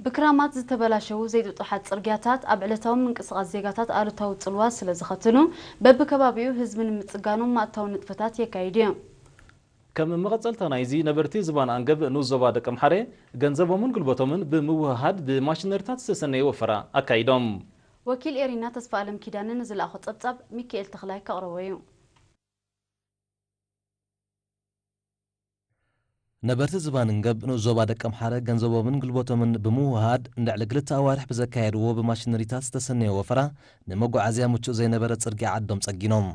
ብክራማት ዝተበላሸዉ ዘይጥጡሓት ጽርግያታት ኣብ ዕለታዊ ምንቅስቓስ ዜጋታት ኣሉታዊ ጽልዋ ስለ ዘኸትሉ፣ በብከባቢኡ ህዝቢ ንምጽጋኖም ማእታዊ ንጥፈታት የካይድ እዩ። ከም መቐጸልታ ናይዚ፣ ነበርቲ ዝባን ኣንገብ ንኡስ ዞባ ደቀምሓረ ገንዘቦምን ጉልበቶምን ብምውህሃድ ብማሽነሪታት ዝተሰነየ ወፈራ ኣካይዶም። ወኪል ኤሪና ተስፋ ኣለም ኪዳነ ንዝለኣኾ ጸብጻብ ሚካኤል ተኽላይ ከቕርቦ እዩ። ነበርቲ ዝባን ኣንገብ ንኡስ ዞባ ደቀምሓረ ገንዘቦምን ጉልበቶምን ብምውህሃድ ንልዕሊ ክልተ ኣዋርሕ ብዘካየድዎ ብማሽነሪታት ዝተሰነየ ወፈራ፣ ንመጓዓዝያ ምቹእ ዘይነበረ ጽርግያ ዓዶም ጸጊኖም።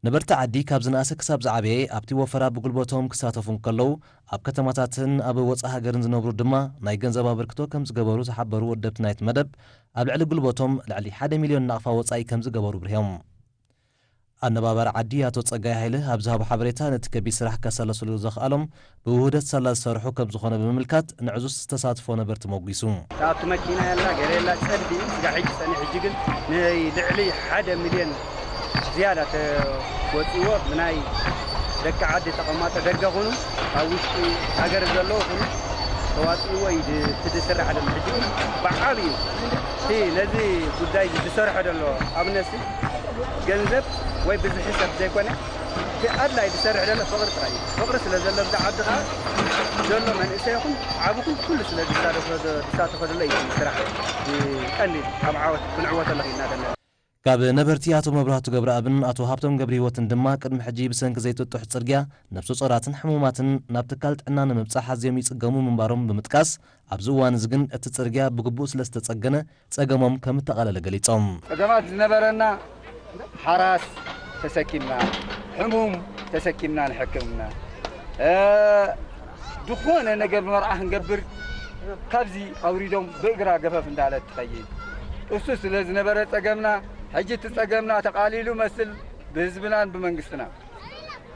ነበርቲ ዓዲ ካብ ዝነኣሰ ክሳብ ዝዓበየ ኣብቲ ወፈራ ብጉልበቶም ክሳተፉ እንከለዉ፣ ኣብ ከተማታትን ኣብ ወጻኢ ሃገርን ዝነብሩ ድማ ናይ ገንዘብ ኣበርክቶ ከም ዝገበሩ ዝሓበሩ ወደብቲ ናይቲ መደብ፣ ኣብ ልዕሊ ጉልበቶም ልዕሊ ሓደ ሚልዮን ናቕፋ ወጻኢ ከም ዝገበሩ ብርሆም። ኣነባባሪ ዓዲ ኣቶ ጸጋይ ሃይለ ኣብ ዝሃቦ ሓበሬታ፣ ነቲ ከቢድ ስራሕ ከሰለስሉ ዘኽኣሎም ብውህደት ሳላ ዝሰርሑ ከም ዝኾነ ብምምልካት፣ ንዕዙዝ ተሳትፎ ነበርቲ መጒሱ። ኣብቲ መኪና የላ፣ ገለ የላ፣ ጸድፊ እዩ። ስጋዕ ሕጂ ጸኒሑ፣ ሕጂ ግን ንልዕሊ ሓደ ሚልዮን ዝያዳ ተወጺዎ፣ ብናይ ደቂ ዓዲ ተቐማጦ፣ ደገ ኹኑ፣ ኣብ ውሽጢ ሃገር ዘለዉ ኹኑ፣ ተዋጺዎ እዩ ድ-፣ እቲ ዝስራሕ ዘሎ። ሕጂ ብዓብዩ እቲ ነዚ ጉዳይ እዚ ዝሰርሖ ዘሎ ኣብነት ገንዘብ ወይ ብዝሒ ሰብ ዘይኮነ፣ እቲ ኣድላይ ዝሰርሕ ዘሎ ፍቕሪ ጥራይ እዩ። ፍቕሪ ስለ ዘሎ፣ ኣብዚ ዓዲ ኸዓ ዘሎ መንእሰይ ይኹን ዓቢ ይኹን ኩሉ ስለ ዝሳተፎ፣ ዝሳተፎ ዘሎ እዩ እቲ ስራሕ ቀንዲ ኣብ ዓወት ክንዕወተሉ ኽኢልና ዘለና። ካብ ነበርቲ ኣቶ መብራህቱ ገብረኣብን ኣቶ ሃብቶም ገብረህይወትን ድማ፣ ቅድሚ ሕጂ ብሰንኪ ዘይጥጡሕ ጽርግያ ነፍሰ ጾራትን ሕሙማትን ናብ ትካል ጥዕና ንምብጻሕ ኣዝዮም ይጽገሙ ምንባሮም ብምጥቃስ፣ ኣብዚ እዋን እዚ ግን እቲ ጽርግያ ብግቡእ ስለ ዝተጸገነ ጸገሞም ከም እተቓለለ ገሊጾም። ጸገማት ዝነበረና ሓራስ ተሰኪምና፣ ሕሙም ተሰኪምና ንሕክምና፣ እ፣ ዝኾነ ነገር መርዓ ክንገብር ካብዚ ኣውሪዶም ብእግራ ገፈፍ እንዳለት ትኸይድ። እሱ ስለ ዝነበረ ጸገምና፣ ሕጂ እቲ ጸገምና ተቓሊሉ መስል ብህዝብናን ብመንግስትና።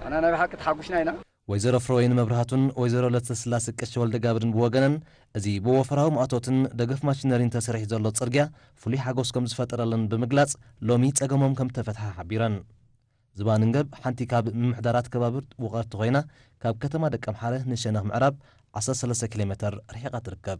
ኣና ናይ ብሓቂ ተሓጉስና ኢና። ወይዘሮ ፍረወይኒ መብራህቱን ወይዘሮ ለተስላሴ ቀሺ ወልደጋብርን ብወገነን፣ እዚ ብወፈራዊ ማእቶትን ደገፍ ማሽነሪን ተሰሪሑ ዘሎ ጽርግያ ፍሉይ ሓጎስ ከም ዝፈጠረለን ብምግላጽ፣ ሎሚ ጸገሞም ከም ተፈትሐ ሓቢረን። ዝባን ኣንገብ ሓንቲ ካብ ምምሕዳራት ከባቢ ውቐርቲ ኮይና፣ ካብ ከተማ ደቀምሓረ ንሸነኽ ምዕራብ ዓሰርተ ሰለስተ ኪሎ ሜተር ርሒቓ ትርከብ።